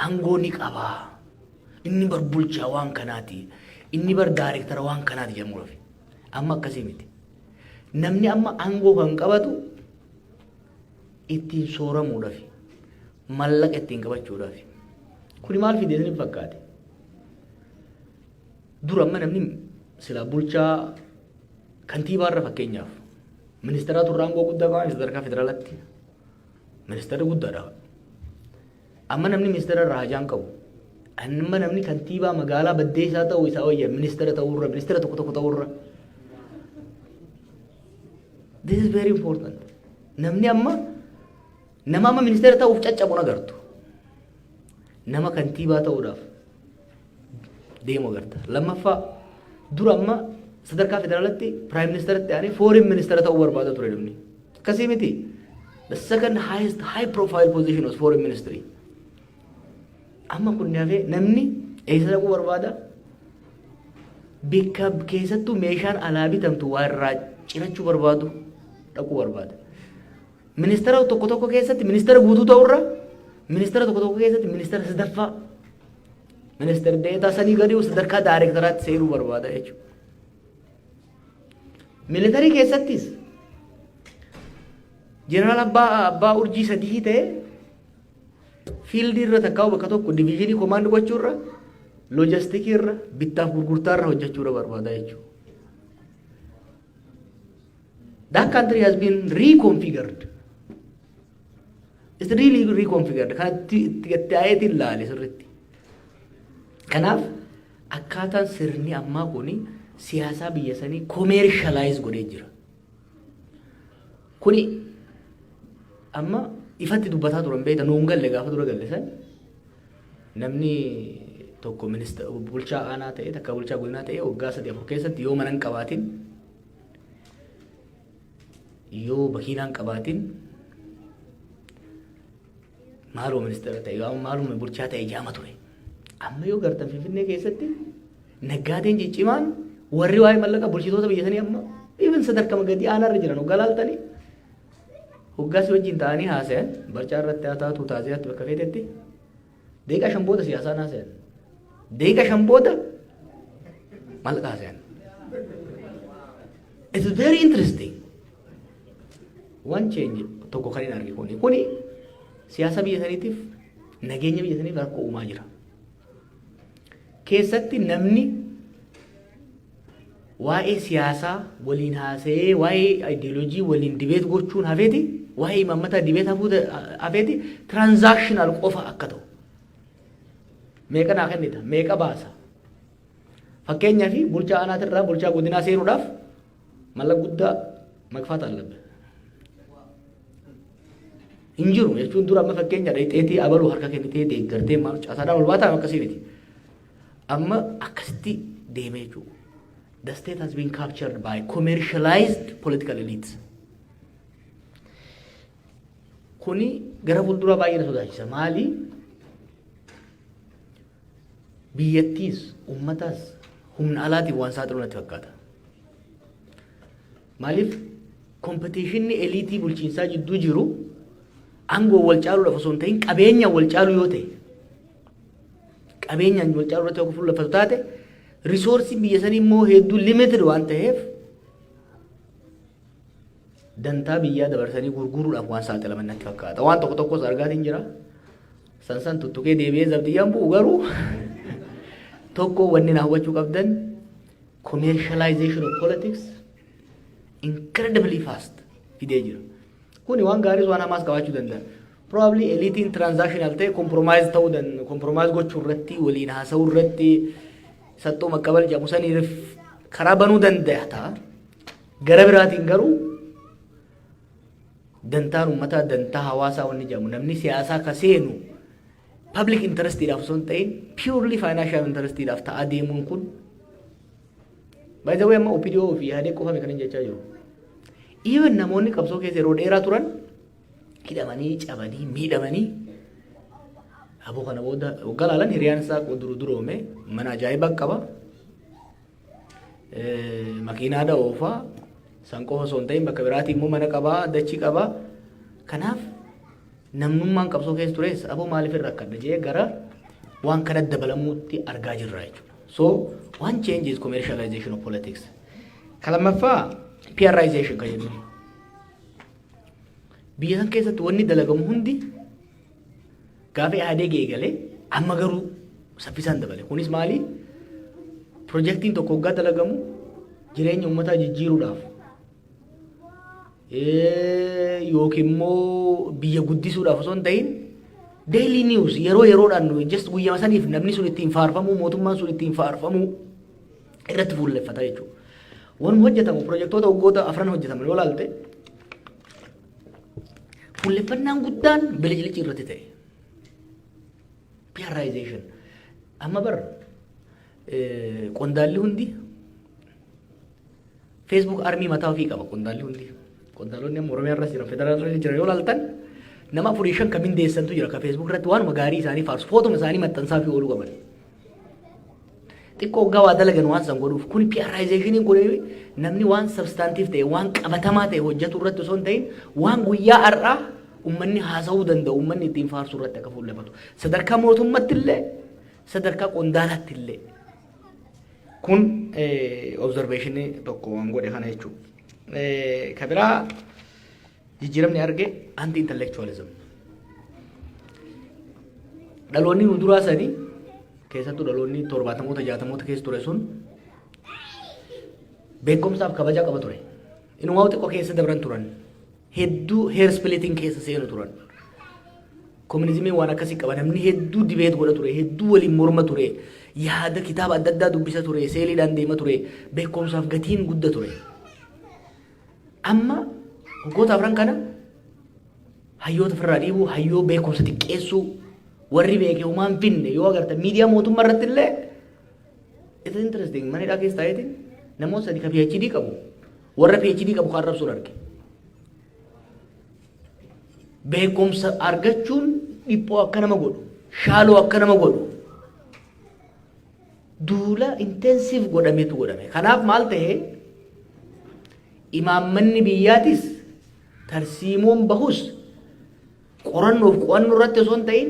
Aangoo ni qabaa. Inni bar bulchaa waan kanaati. Inni bar daarektara waan kanaati jedhamuudhaaf. Amma akkasii miti. Namni amma aangoo kan qabatu ittiin sooramuudhaaf, mallaqa ittiin qabachuudhaaf. Kuni maal fide isinitti fakkaate? Dur amma namni silaa bulchaa kantiibaarra, fakkeenyaaf, ministeera turre, aangoo guddaa qaban sadarkaa federaalaatti. Ministeerri guddaadha. Amma namni ministeera irraa hajaan qabu. Amma namni kantiibaa magaalaa Baddeessaa ta'uu isaa wayya ministeera ta'uurra, ministeera tokko tokko ta'uurra. This is very important. Namni amma nama amma ministeera ta'uuf caccabu agartu. Nama kantiibaa ta'uudhaaf deemu agarta. Lammaffaa, dura amma sadarkaa federaalaatti prime ministeratti aanee foreign minister ta'uu barbaada ture namni. Akkasii miti. The second highest high profile position was foreign ministry. Amma kun hafee namni eessa dhaquu barbaada? Bikka keessattuu meeshaan alaa bitamtu waa irraa cirachuu barbaadu dhaquu barbaada. Ministeera tokko tokko keessatti ministeera guutuu ta'urra, ministeera tokko tokko keessatti ministeera sadaffaa, ministeera deetaa sanii gadi sadarkaa daayirektaraatti seenuu barbaada jechuudha. Militarii keessattis jeneraal abbaa urjii sadii ta'e field irra takkaa'u bakka tokko division command gochuurra, logistic irra, bittaaf gurgurtaa irra hojjechuudha barbaada jechuudha. That country has been reconfigured. It's really reconfigured. Kan itti itti ilaale sirriitti. Kanaaf akkaataan sirni ammaa kuni siyaasaa biyya sanii commercialize godhee jira. Kuni amma ifatti dubbataa turan, beekta, nuun galle gaafa dura galle san, namni tokko ministeera bulchaa aanaa ta'e takka bulchaa godinaa ta'e waggaa 3 4 keessatti yoo mana hin qabaatin, yoo makiinaa hin qabaatin, maaluma ministeera ta'e, maaluma bulchaa ta'e jaama ture. Amma yoo gartan, Finfinnee keessatti naggaadeen ciccimaan warri waa'ee mallaqa bulchitoota biyya sanii amma even sadarkaa gadi aanaarra jiran hoggaa laaltanii, hoggaas wajjin ta'anii haasayan, barcaa irratti haa taatu, taaziyaatti, bakka feetetti, daqiiqaa 5 booda siyaasaan haasayan, daqiiqaa 5 booda mallaqa haasayan. It's very interesting. One change tokko kan hin arge kuni siyaasa biyya saniitiif, nageenya biyya saniif rakkoo uumaa jira. Keessatti namni waa'ee siyaasaa waliin haasa'ee, waa'ee ideology waliin debate gochuun hafeeti, waa'ee imaammataa debate hafeeti, transactional qofa akka ta'u. Meeqa naa kennita? Meeqa baasa? Fakkeenyaaf, bulchaa aanaatirraa bulchaa godinaa seenuudhaaf mallaqa guddaa መክፈል አለብህ. Hin jiru jechuun, dura amma fakkeenya dhayxeetii abaluu harka kennitee deeggartee maal caasaadhaan ol baataa, akkasii miti. Amma akkasitti deemee jechuudha. The state has been captured by commercialized political elites. Kuni gara fuulduraa baay'ee na sodaachisa. Maali? Biyyattiis uummataas humna alaatiin waan saaxilu natti fakkaata. Maaliif, competitionni elite bulchiinsaa jidduu jiru aangoo wal caaluudhaaf osoo hin ta'in qabeenyaan wal caalu yoo ta'e, qabeenyaan wal caaluu irratti yoo fuulleffatu taate, resourceiin biyya sanii immoo hedduu limited waan ta'eef, dantaa biyyaa dabarsanii gurguruudhaaf waan saaxilaman natti fakkaata. Waan tokko tokkos argaatiin jira. San san tuttuqee deebi'ee zabdiyyaan bu'u, garuu tokko wanni na hubachuu qabdan, commercialization of politics incredibly fast fidee jira. Kuni waan gaariis waan hamaas qabaachuu danda'a. Probably eliteiin transactional ta'e compromise ta'uu danda'a. Compromise gochuu irratti, waliin haasa'uu irratti, ሰጥቶ መቀበል jedhamu saniif karaa banuu danda'a ta'a. Gara biraatiin garuu dantaan uummataa, dantaa hawaasaa wanni jedhamu, namni siyaasaa ka seenu public interestiidhaaf osoo hin ta'in purely financial interestiidhaaf ta'aa deemuun kun, by the way, amma OPDO fi yaadee qofame kan hin jechaa jiru. Even namoonni qabsoo keessa yeroo dheeraa turan hidhamanii, cabanii, miidhamanii, aboo kana booda waggaa laalan hiriyaan isaa duru duroome mana ajaa'ibaa qaba. Makiinaadha oofaa, san qofa osoo hin ta'in bakka biraatii immoo mana qabaa, dachii qabaa. Kanaaf namnummaan qabsoo keessa tures aboo maaliif irra akkadha jee gara Waan kana dabalamuutti argaa jirra jechuudha. So one change is commercialization of politics. Ka lammaffaa PRization kan jennu. Biyya san keessatti wanni dalagamu hundi gaafa Ihaadeeg eegalee amma garuu saffisaan dabale. Kunis maali? Pirojektiin tokko waggaa dalagamu jireenya uummataa jijjiiruudhaaf yookiin immoo biyya guddisuudhaaf osoo hin ta'in, daily news, yeroo yeroodhaan just guyyaa saniif namni sun ittiin faarfamuu, mootummaan sun ittiin faarfamuu irratti fuulleffata jechuudha. Wanuma hojjetamu, pirojektoota waggoota 4 hojjetaman yoo ilaalte, fuulleffannaan guddaan bilicilici irratti ta'e. PRization. Amma bar qondaalli hundi Facebook army mataa ofii qaba, qondaalli hundi. Qondaalonni amma Oromiyaa irras jiran, federaala irra jiran yoo ilaaltan, nama afurii shan kan mindeessantu jira, ka Facebook irratti waanuma gaarii isaanii faarsu, footuma isaanii maxxansaa fi ooluu qaban. Xiqqoo waggaa waa dalagan waan san godhuuf. Kun PRizationiin kun namni waan substantive ta'e, waan qabatamaa ta'e hojjetu irratti osoo hin ta'in, waan guyyaa har'aa uummanni haasa'uu danda'u, uummanni ittiin faarsuu irratti akka fuulleffatu. Sadarkaa mootummatti illee, sadarkaa qondaalaatti illee. Kun observationii tokko waan godhe kana jechuudha. Ka biraa jijjiiramni arge anti intellectualism. Dhaloonni nu duraa sanii, keessattuu dhaloonni 70moota, 60moota keessa ture sun, beekumsaaf kabajaa qaba ture. Inumaa xiqqoo keessa dabran turan. Hedduu hair splitting keessa seenu turan. Kominizimiin waan akkasii qaba. Namni hedduu debate godha ture. Hedduu waliin morma ture. Yaada kitaaba adda addaa dubbisa ture. Seeliidhaan deema ture. Beekumsaaf gatiin gudda ture. Amma waggoota 4 kana hayyoota ofirraa dhiibuu, hayyoo beekumsa xiqqeessuu, warri beeke homaan finne yoo agartan, miidiyaa mootummaa irratti illee, it is interesting, mana hidhaa keessa taa'eetiin namoota sadi ka PhD qabu, warra PhD qabu kan arrabsuun arge. Beekumsa argachuun dhiphoo akka nama godhu, shaaloo akka nama godhu, duula intensive godhametu godhame. Kanaaf maal ta'e? Imaammanni biyyaatis, tarsiimoon bahus qorannoof qo'annoo irratti osoo hin ta'in,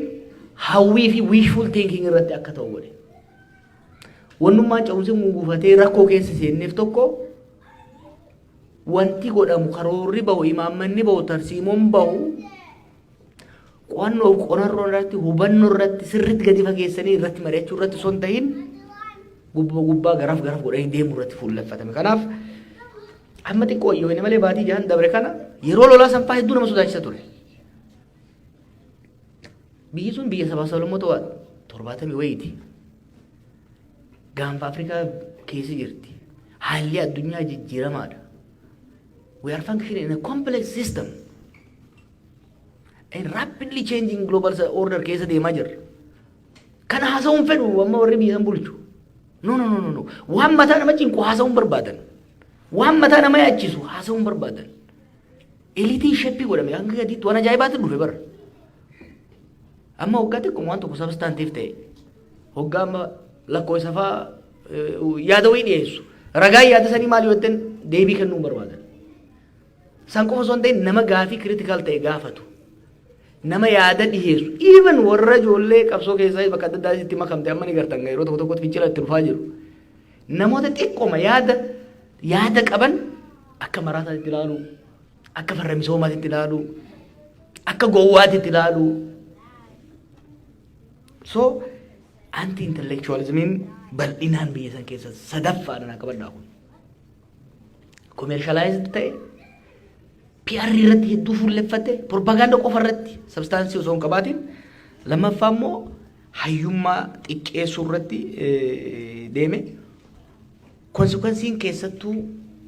hawwii fi wishful thinking irratti akka ta'u godhe. Wannummaan ce'umsi guguufatee rakkoo keessa seenneef tokko, wanti godhamu, karoorri bahu, imaammanni bahu, tarsiimoon bahu qo'annoof qorannoo irratti, hubannoo irratti, sirriitti gadi fageessanii irratti mari'achuu irratti osoo hin ta'in, gubbaa gubbaa garaaf garaaf godhanii deemuu irratti fuulleffatame. Kanaaf amma xiqqoo yoo inni malee, baatii 6n dabre kana yeroo lolaa sanfaa hedduu nama sodaachisa ture. Biyyi sun biyya sabaa sablammoota 70 wayiiti. Gaanfa Afrikaa keessa jirti. Haalli addunyaa jijjiiramaadha. We are functioning in a complex system. And rapidly changing global order keessa deemaa jirra. Kana haasa'uun fedhu amma warri biyya san bulchu. No, no, no, no, no. Waan mataa nama cinqu haasa'uun barbaadan. Waan mataa nama yaachisu haasa'uun barbaadan. Eliteiin shape godhame hanga gadiitti waan ajaa'ibaatti dhufe bara. Amma waggaa xiqqoo waan tokko substantive ta'e, waggaa amma lakkoofsa fa'aa yaada wayii dhiyeessu. Ragaan yaada sanii maal yoo jettan, deebii kennuu barbaadan. San qofa osoo hin ta'in, nama gaafii critical ta'e gaafatu. Nama yaada dhiyeessu. Even warra ijoollee qabsoo keessaa bakka adda addaa itti makamte, amma ni gartan, yeroo tokko tokkotti fincila itti dhufaa jiru. Namoota xiqqooma yaada qaban akka maraataatti ilaalu, akka farra misoomaatti ilaalu, akka gowwaatti ilaalu. So anti intellectualismiin bal'inaan biyya san keessa sadaffaadhaan akka badhaa kun. Commercialized ta'e, PR irratti hedduu fuulleffate, propaganda qofa irratti, substance osoo hin qabaatin. Lammaffaa immoo hayyummaa xiqqeessuu irratti deeme. Consequenceiin keessattuu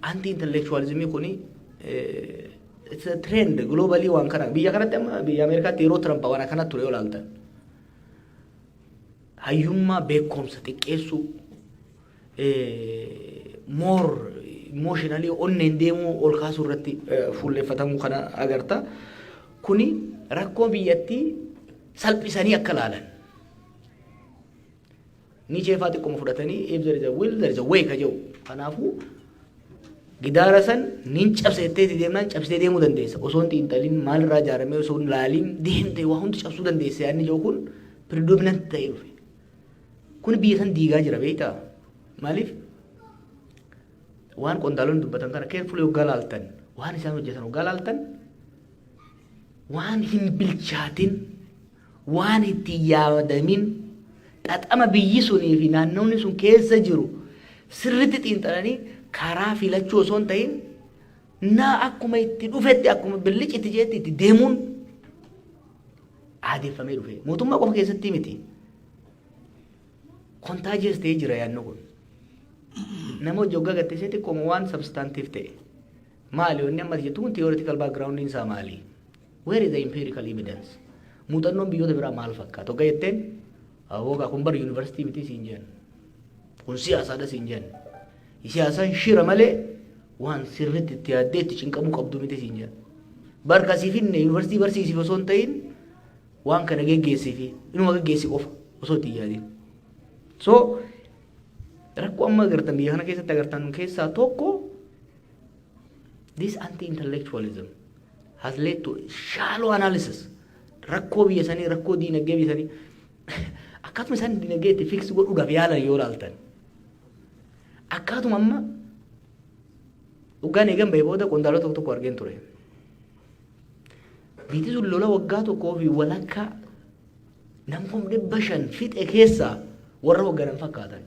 anti intellectualismii kuni it's a trend globally. Waan kana biyya kanatti, amma biyya Ameerikaatti yeroo Trump waan akkanatti ture yoo ilaaltan, hayyummaa, beekumsa xiqqeessuu, more emotionally onneen deemuu ol kaasuu irratti fuulleffatamuu kana agarta. Kuni rakkoo biyyattii salphisanii akka laalan. Ni cheefaa xiqqooma fudhatanii, "If there is a will, there is a way" ka jedhu. Kanaafuu gidaara san nin cabsa jetteeti deemnaan cabsitee deemuu dandeessa. Osoo hin xiinxalin, maalirraa ijaaramee osoo hin laaliin deemtee waa hundi cabsuu dandeessa yaadni jiru kun predominant ta'ee dhufe. Kun biyya san diigaa jira, beektaa? Maaliif? Waan qondaalonni dubbatan kana carefully hoggaa laaltan, waan isaan hojjetan hoggaa laaltan, waan hin bilchaatin, waan itti yaadamin, xaxama biyyi sunii fi naannoonni sun keessa jiru sirriitti xiinxalanii karaa filachuu osoo hin ta'in, naa akkuma itti dhufetti, akkuma billicitti jeetti itti deemuun aadeeffamee dhufe. Mootummaa qofa keessatti miti. Contagious ta'ee jira yaadni kun. Nama hojii hoggaa gattee xiqqooma waan substantive ta'e. Maali wanni amma jettu kun? Theoretical background isaa maali? Where is the empirical evidence? Muuxannoon biyyoota biraa maal fakkaata? Hoggaa jetteen, hoggaa kun bara yuunivarsiitii miti siin jenna. Kun siyaasaadha siin jenna. Siyaasaan shira malee waan sirriitti itti yaaddee itti cinqamuu qabdu miti siin jenna. Barka siif hinne yuunivarsiitii barsiisiif osoo hin ta'in, waan kana geggeessiifi inuma geggeessi qofa osoo itti hin yaadin. So rakkoo amma agartan, biyya kana keessatti agartan keessaa tokko, this anti-intellectualism has led to shallow analysis. Rakkoo biyya sanii, rakkoo diinagdee biyya sanii, akkaatuma isaan diinagdee itti fix godhuudhaaf yaalan yoo ilaaltan, akkaatuma amma dhugaan eegan bahee booda qondaalota tokko tokko argeen ture. Biyyi sun lola waggaa tokkoo fi walakkaa nama 500,000 fixe keessaa warra hoogganan fakkaatan.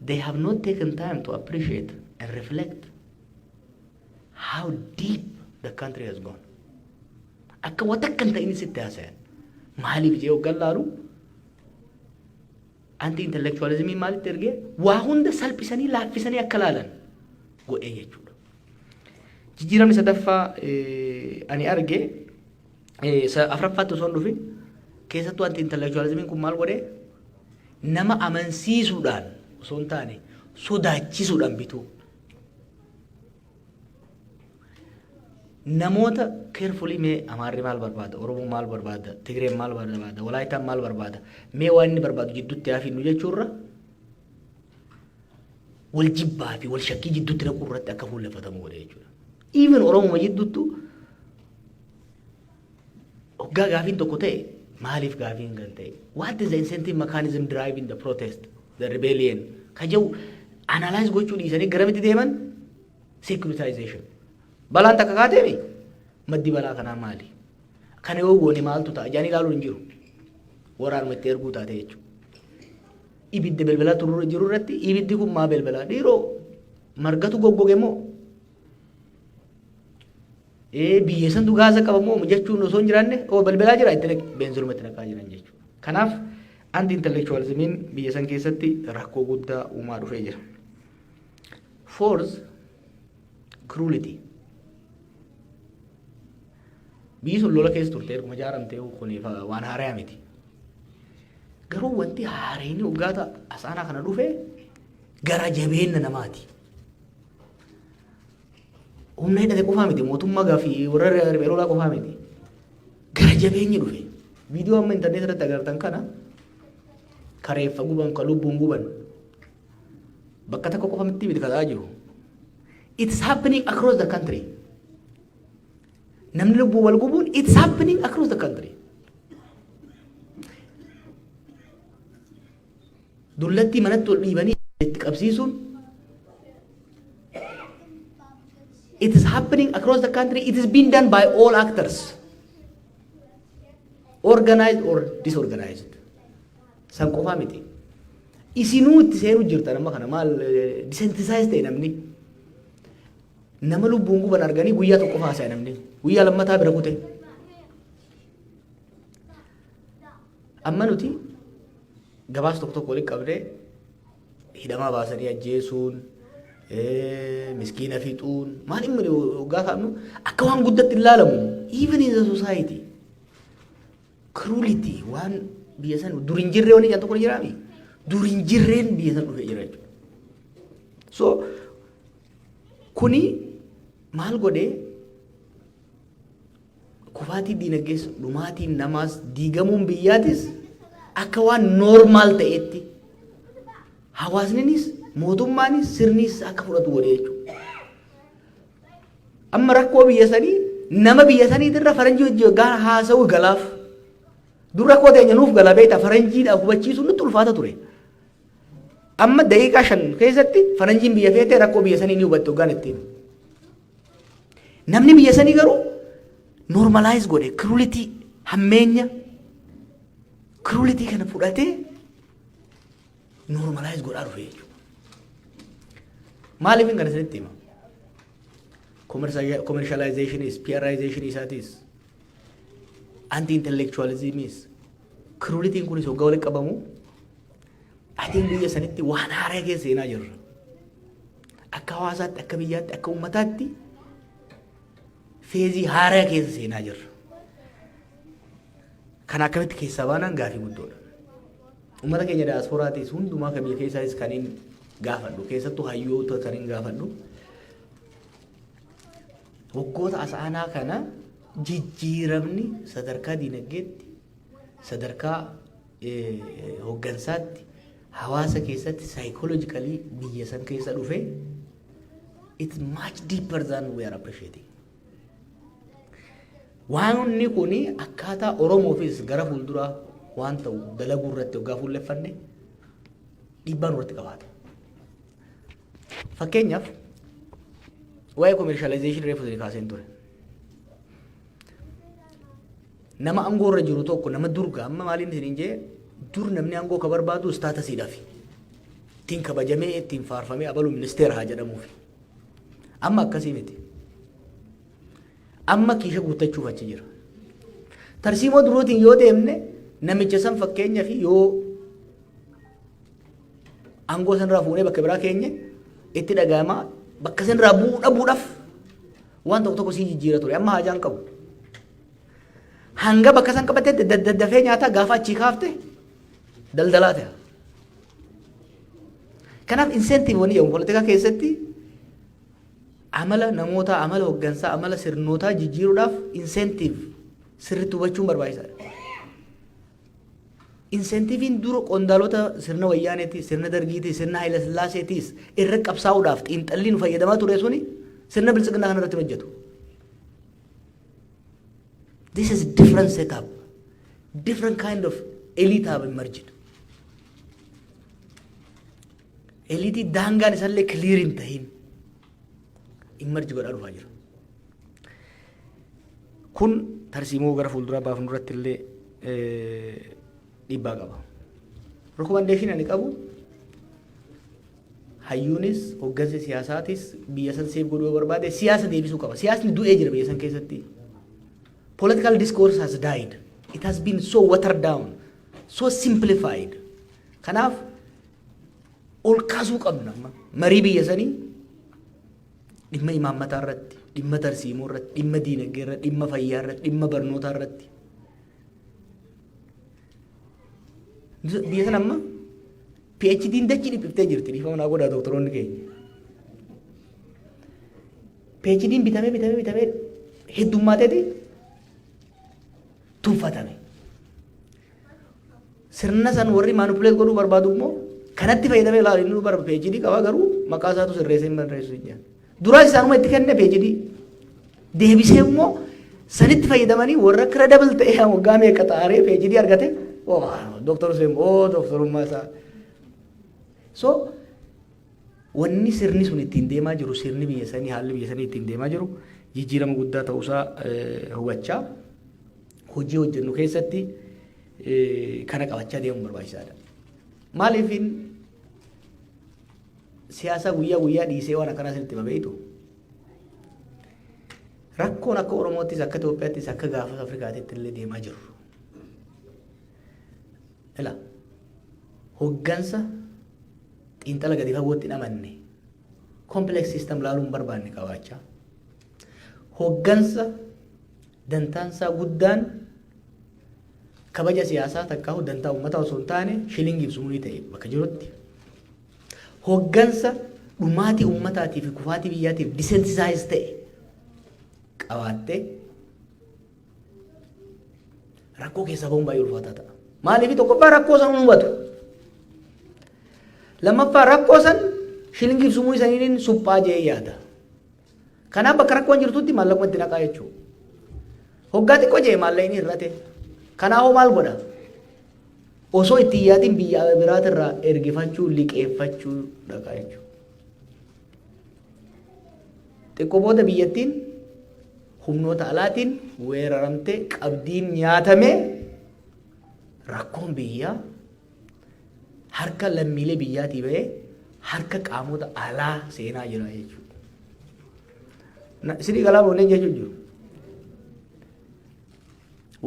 They have not taken time to appreciate and reflect how deep the country has gone. Akka wata akka hin ta'in sitti haasayan. Maaliif jee hoggan laalu, anti intellectualismii maalitti ergee waa hunda salphisanii laaffisanii akka laalan godhee jechuudha. Jijjiiramni sadaffaa ani arge, afuraffaatti osoo hin dhufin, keessattuu anti intellectualismiin kun maal godhee, nama amansiisuudhaan osoo hin taane sodaachisuudhaan bituu. Namoota carefully mee Amaarri maal barbaada, Oromoon maal barbaada, Tigreen maal barbaada, Walaayitaan maal barbaada, mee waan inni barbaadu jidduutti haa finnu jechuurra, wal jibbaa fi wal shakkii jidduutti naquu irratti akka fuulleffatamu godhe jechuudha. Even Oromuma jidduuttu hoggaa gaafiin tokko ta'e, maaliif gaafiin kan ta'e? What is the incentive mechanism driving the protest, the rebellion? Ka jedhu analyze gochuu dhiisanii garamitti deeman? Securitization. Balaan takka kaateemi, maddi balaa kanaa maali? Kana yoo goone maaltu ta'a? Jedhanii ilaaluun hin jiru. Waraanuma itti erguu taate jechuudha. Ibidda belbalaa turuu jiru irratti, ibiddi kun maa belbalaa? Dhiiroo, margatu goggoge moo? Biyya santu gaasa qaba moo jechuun osoo hin jiraanne, oo belbalaa jira, itti beenziluma itti naqaa jiran jechuudha. Kanaaf anti intellectualismiin biyya san keessatti rakkoo guddaa uumaa dhufee jira. Fourth, cruelty. Biyyi sun lola keessa turte erguma ijaaramte, kun waan haaraa miti. Garuu wanti haareen waggaata asaanaa kana dhufe gara jabeenya namaati. Humna hidhate qofaa miti, mootummaa gaafii warra riphee lolaa qofaa miti. Gara jabeenyi dhufe. Viidiyoo amma intarneet irratti agartan kana, kareeffa guban, ka lubbuun guban, bakka tokko qofa miti miti kataa jiru. It's happening across the country. Namni lubbuu wal gubuun, it's happening across the country. Dullattii manatti ol dhiibanii itti qabsiisuun, it is happening across the country. It is being done by all actors. Organized or disorganized. San qofaa miti. Isinuu itti seenuu jirtan amma kana maal desensitize ta'e namni. Nama lubbuun guban arganii guyyaa tokko haasa'e namni. Guyyaa lammataa bira kute. Amma nuti gabaasa tokko tokko walitti qabdee, hidhamaa baasanii ajjeesuun, miskiina fixuun maal inni waggaa kaa'amnu akka waan guddatti hin ilaalamu. Even in the society. Cruelty waan biyya san dur hin jirree, wanni jedhan tokko ni jiraami. Dur hin jirreen biyya san dhufee jira jechuudha. So kuni maal godhee, kufaatii diinagdees, dhumaatiin namaas, diigamuun biyyaatis akka waan normal ta'etti hawaasninis, mootummaanis, sirnis akka fudhatu godhee jechuudha. Amma rakkoo biyya sanii nama biyya saniitirra faranjii hojii gaara haasa'u galaaf. Dur rakkoo teenya nuuf gala beektaa, faranjiidhaaf hubachiisuun nutti ulfaata ture. Amma daqiiqaa 5 keessatti faranjiin biyya feetee rakkoo biyya sanii ni hubatte hoggaan ittiin. Namni biyya sanii garuu normalize godhe cruelty, hammeenya cruelty kana fudhatee normalize godhaa dhufe jechuudha. Maaliif hin kana isinitti hima? Commercializationis, PRization isaatis, anti intellectualismis, crueltyn kunis hoggaa walitti qabamu, atiin biyya sanitti waan haaraa keessa seenaa jirra. Akka hawaasaatti, akka biyyaatti, akka uummataatti phase haaraa keessa seenaa jirra. Kana akkamitti keessaa baanaan gaafii guddoodha. Uummata keenya daasporaatis hundumaa kan biyya keessaatis kan hin gaafadhu, keessattuu hayyoota kan hin gaafadhu. Waggoota as aanaa kana jijjiiramni sadarkaa diinagdeetti, sadarkaa hooggansaatti, hawaasa keessatti psychologically biyya san keessa dhufe, it's much deeper than we are appreciating. Waanni kun akkaataa Oromoofis gara fuulduraa waan ta'u dalaguu irratti hoggaa fuulleffanne dhiibbaa nurratti qabaata. Fakkeenyaaf, waa'ee commercialization reefu isin kaaseen ture. Nama aangoo irra jiru tokko, nama durga amma maaliin isin jee, dur namni aangoo ka barbaadu statusiidhaaf. Ittiin kabajamee, ittiin faarfamee, abaluu ministeera haa jedhamuufi. Amma akkasii miti. Amma kiisha guuttachuuf achi jira. Tarsiimoo duruutiin yoo deemne, namicha san fakkeenya fi yoo aangoo sanirraa fuunee bakka biraa keenye, itti dhaga'ama, bakka sanirraa bu'uu dhabuudhaaf waan tokko tokko sii jijjiira ture. Amma haajaan qabu. Hanga bakka san qabatetti daddafee nyaataa, gaafa achii kaafte daldalaa ta'a. Kanaaf incentive wani jedhamu poolitikaa keessatti amala namootaa, amala hooggansaa, amala sirnootaa jijjiiruudhaaf incentive sirriitti hubachuun barbaachisaadha. Incentiveiin dura qondaalota sirna Wayyaaneetis, sirna Dargiitis, sirna Haayila Sillaaseetis irra qabsaa'uudhaaf xiinxallii nu fayyadamaa ture suni sirna Biltsiginnaa kana irratti hojjetu. This is different setup. Different kind of elite have emerged. Elite daangaan isallee clear hin tahin emerge godhaa dhufaa jira. Kun tarsiimoo gara fuulduraa baafnu irratti illee dhiibbaa qaba. Recommendation ani qabu, hayyuunis hooggansi siyaasaatis biyya san save godhuu yoo barbaade siyaasa deebisuu qaba. Siyaasni du'ee jira biyya san keessatti. Political discourse has died. It has been so watered down, so simplified. Kanaaf ol kaasuu qabna amma marii biyya sanii dhimma imaammataa irratti, dhimma tarsiimoo irratti, dhimma diinagdee irratti, dhimma fayyaa irratti, dhimma barnootaa irratti. Biyya sana amma PhD'n dachii dhiphiftee jirti, dhiifama naa godhaa doktoroonni keenya. PhD'n bitamee bitamee bitamee heddummaateeti tuffatame. Sirna san warri manipulate godhuu barbaadu immoo kanatti fayyadamee ilaali, inni bara PhD qaba garuu maqaa isaatu sirreessee hin barreessu hin jedhan. Duraas isaanuma itti kenne PhD. Deebisee immoo sanitti fayyadamanii warra credible ta'ee waggaa meeqa xaaree PhD argate, Dooktar Hussein, oo dooktarummaa isaa. So wanni sirni sun ittiin deemaa jiru, sirni biyya sanii, haalli biyya sanii ittiin deemaa jiru jijjiirama guddaa ta'uusaa hubachaa hojii hojjennu keessatti kana qabachaa deemuun barbaachisaadha. Maaliifin siyaasa guyyaa guyyaa dhiisee waan akkanaa isinitti hima beektu? Rakkoon akka Oromoottis, akka Itoophiyaattis, akka gaafa Afrikaatitti illee deemaa jiru. Ila hoggansa xiinxala gadi fagootti hin amanne, complex system laaluu hin barbaanne qabaachaa, hoggansa dantaansaa guddaan kabaja siyaasaa takkaahu dantaa uummataa osoo hin taane shilingiif sumuni ta'e bakka jirutti, hoggansa dhumaatii uummataatii fi kufaatii biyyaatiif desensitize ta'e qabaattee rakkoo keessaa bahuun baay'ee ulfaataa ta'a. Maaliif? Tokkoffaa, rakkoo san hubatu. Lammaffaa, rakkoo san shilingiif sumuu isaniin suphaa jee yaada. Kanaaf bakka rakkoon jirtutti maallaquma itti naqaa jechuudha. Hoggaa xiqqoo jee maallaqni hir'ate. Kanaafuu maal godha? Osoo itti hin yaadin biyya biraatirraa ergifachuu, liqeeffachuu dhaqa jechuudha. Xiqqoo booda biyyattiin humnoota alaatiin weeraramtee, qabdiin nyaatamee, rakkoon biyyaa harka lammiilee biyyaatii bahee harka qaamota alaa seenaa jira jechuudha. Isinii galaa boonneen jechuun jiru.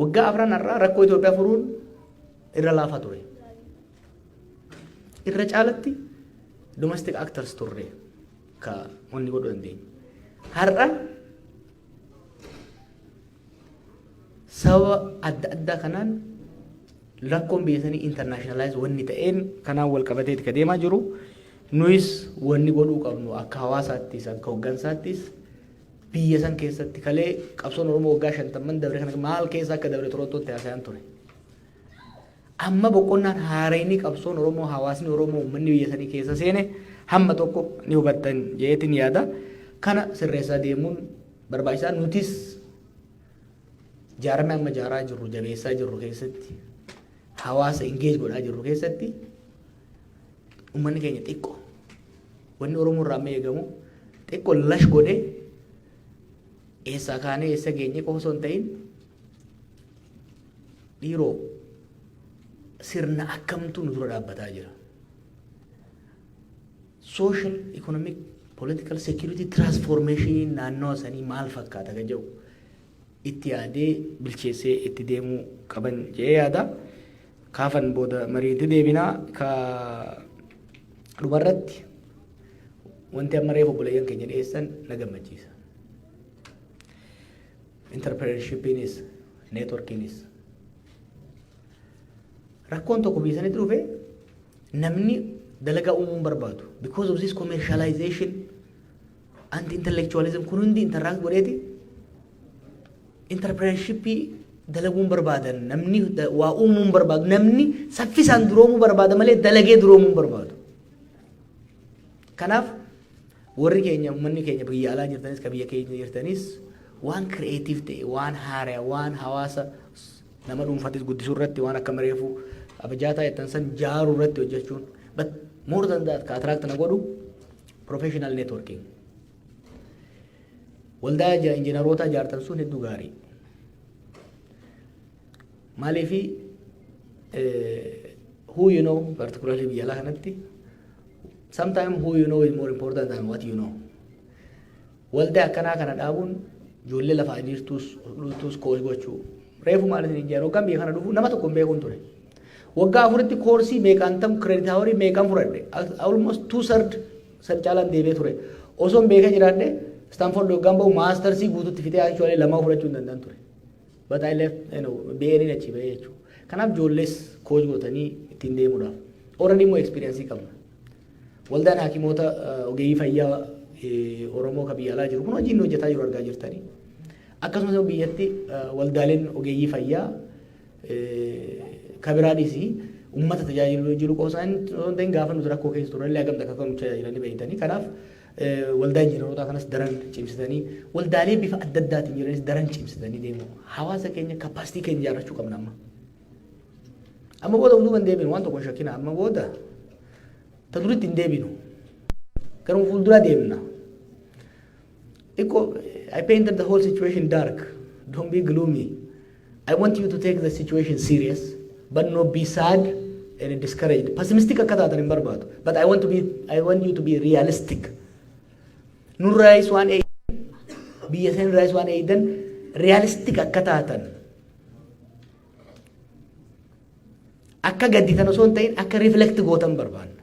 Waggaa 4 har'aa rakkoo Itoophiyaa furuun irra laafaa ture. Irra caalatti domestic actors turre ka wanni godhuu dandeenyu. Har'a sababa adda addaa kanaan rakkoon biyya sanii internationalize wanni ta'een kanaan wal qabateeti ka deemaa jiru. Nuyis wanni godhuu qabnu akka hawaasaattis akka hoggansaattis biyya san keessatti kalee qabsoon Oromoo waggaa 50n dabre kana maal keessa akka dabre Torontootti haasayaan ture. Amma boqonnaan haarayni qabsoon Oromoo, hawaasni Oromoo, uummanni biyya sanii keessa seene hamma tokko ni hubattan jeetin yaada. Kana sirreessaa deemuun barbaachisaa. Nutis jaarame amma jaaraa jirru, jabeessaa jirru keessatti, hawaasa engage godhaa jirru keessatti, uummanni keenya xiqqoo wanni Oromoo irraa amma eegamu xiqqoo lash godhee eessaa kaanee eessa geenye qofa osoo hin ta'in, dhiiroo, sirna akkamtu nu dura dhaabbataa jira. Social, economic, political, security transformation naannoo sanii maal fakkaata kan jedhu itti yaadee bilcheessee itti deemuu qaban jedhee yaada. Kaafan booda mariitti deebinaa. Ka dhumarratti wanti amma reefu obboleeyyan keenya dhiyeessan na gammachiisa. Entrepreneurship iinis network iinis rakkoon tokko biyya sanitti dhufe, namni dalagaa uumuu hin barbaadu. Because of this commercialization, anti intellectualism kun hundi interact godheeti entrepreneurship ii dalaguu hin barbaadan. Namni waa uumuu hin barbaadu. Namni saffisaan duroomuu barbaada malee dalagee duroomuu hin barbaadu. Kanaaf warri keenya, uummanni keenya biyya alaa jirtanis, ka biyya keenya jirtanis, waan creative ta'e, waan haaraa, waan hawaasa nama dhuunfatis guddisuu irratti, waan akka mareefu abajaataa jettan san jaaruu irratti hojjechuun. But more than that, ka attract na godhu professional networking. Waldaa injiinaroota ijaartan sun hedduu gaarii. Maaliifi, who you know, particularly biyya alaa kanatti, sometimes who you know is more important than what you know. Waldaa akkanaa kana dhaabuun ijoollee lafaa jirtus dhultus coach gochuu. Reefu maal isin ijaaru, hoggaan biyya kana dhufu nama tokko hin beekuun ture. Waggaa 4tti koorsii meeqaan tam, credit hour ii meeqaan fudhadhe? Almost two third san caalaan deebee ture. Osoo hin beekee jiraadhe, Stanford hoggaan bahu masters ii guututti fitee actually lamaa fudhachuu hin danda'an ture. But I left, BA achi bahee jechuudha. Kanaaf ijoollees coach gootanii ittiin deemuudhaaf. Already immoo experience qabna. Waldaan hakimoota ogeeyyii fayyaa Oromoo ka biyya alaa jiru kun hojii inni hojjetaa jiru argaa jirtanii. Akkasumas immoo biyyatti waldaaleen ogeeyyii fayyaa ka biraadhis uummata tajaajiluu jiru qofa osoo hin ta'in, gaafa nuti rakkoo keessa turre illee hagam takka akka nu tajaajilanii beektanii. Kanaaf waldaa injiinarootaa kanas daran cimsitanii, waldaalee bifa adda addaatiin jiranis daran cimsitanii deemu. Hawaasa keenya, capacity keenya ijaarrachuu qabna amma. Amma booda utuu hin deebinu, waan tokko hin shakkina, amma booda ta duritti hin deebinu. Garuu fuuldura deemna. Xiqqoo I painted the whole situation dark. Don't be gloomy. I want you to take the situation serious, but not be sad and discouraged. Pessimistic akka taatan hin barbaadu. But I want you to be realistic. Nurraayis waan eeydan, biyya sanirraayis waan eeydan, realistic akka taatan. Akka gadditan osoo hin ta'in akka reflect gootan barbaanna.